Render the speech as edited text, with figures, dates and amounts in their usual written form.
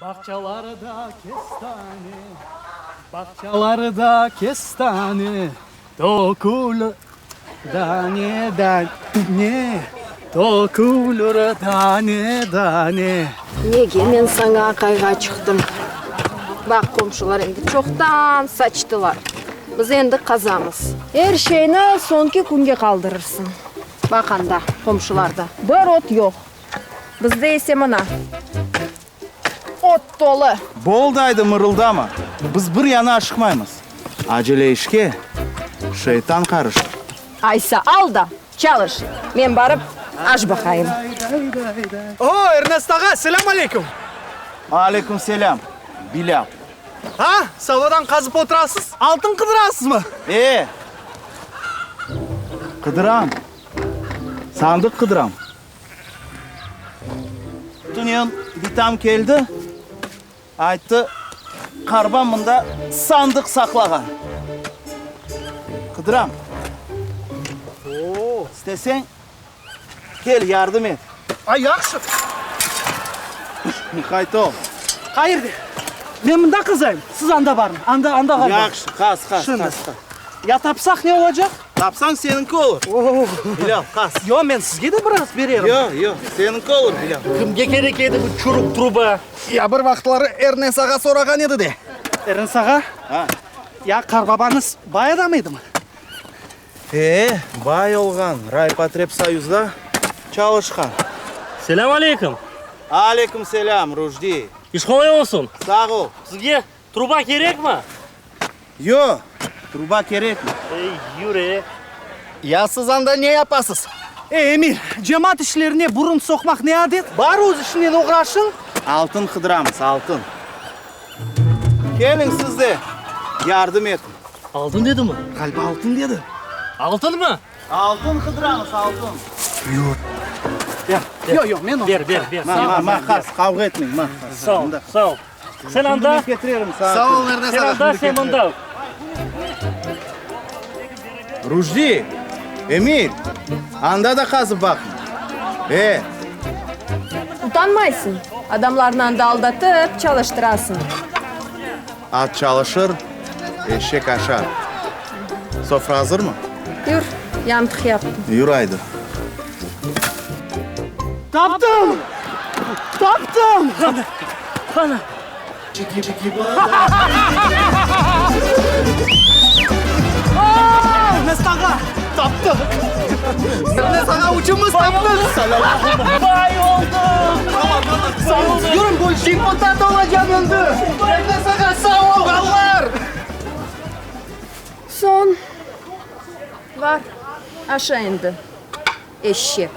Bağçalarda kestane, Bağçalarda kestane, Tökülür dane, dane, Tökülür dane, dane. Nege men saña aqayğa çıqtım? Baq, qomşular endi çoqtan saçtılar. Biz endi qazamız. Er şeyni soñki künge qaldırırsıñ. Baq anda, qomşularda bir ot yoq. Bizde ise mına, ot tolu. Boldı aydı, mırıldama. Biz bir yana aşıqmaymız. Acele işke şeytan qarışır. Aysa al da, çalış. Men barıp aş baqayım. O, Ernest ağa, selâm aleyküm! Aleyküm selâm, Bilâl. Ha, savadan qazıp oturasız, altın qıdırasızmı? E, qıdıram. Sandıq qıdıram. Tünevin bitam keldi, ayttı, qarbam mında sandıq saqlağan. Qıdıram. İsteseñ, kel, yardım et. Ay, yahşı. Muqayt ol. Qayerde? Men mında qazayım, siz anda barıñ. Anda, anda ğaliba. Yahşı, qaz, qaz, Şimdi. qaz, qaz. Ya tapsaq ne olacaq? Tapsañ, seniñki olur. Bilâl, qaz. Yoq, men sizge de biraz bererim. Yoq, yoq, seniñki olur, Bilâl. Kimge kerek edi bu çürük truba? Ya bir vaqıtları Ernes ağa sorağan edi de. Ernes ağa? A? Ya qarbabañız bay adam edimi? E, bay olğan, raypotrebsoyuzda çalışqan. Selâm aleyküm! Aleyküm selâm, Rujdi. İş qolay olsun! Sağ ol. Sizge truba kerekmi? Yoq, truba kerekmi. Ey, yür, e! Ya siz anda ne yapasız? Ey, Emil, cemaat işlerine burun soqmaq ne adet? Bar öz işiñnen oğraşıñ. Altın qıdıramız, altın. Keliñ siz de yardım etiñ. Altın dedimi? Ğaliba altın dedi. Altınmı? Altın qıdıramız, altın. Yoq, yoq, men Ber, ber, ber. Ma, ma, ma, qaz, qavğa etmeñ, ma. Sağ ol, sağ ol. Sen anda. Men ketirerim saña. Sağ ol, Ernes Sen ağa. anda, sen mında. Rujdi, Emil, anda da qazıp baqıñ. E! Utanmaysıñ, adamlarnı anda aldatıp çalıştırasıñ. At çalışır, eşek aşar. Sofra azırmı? Yür, yantıq yaptım. Yür aydı. Taptım! Taptım! Qana, qana. Ernes ağa, taptıq! Ernes ağa, üçümiz taptıq! Bay oldıq! Sağ ol, yürüñ, deputat olacam endi! Ernes ağa, sağ ol, balalar! Soñ, bar, aşa endi, eşek.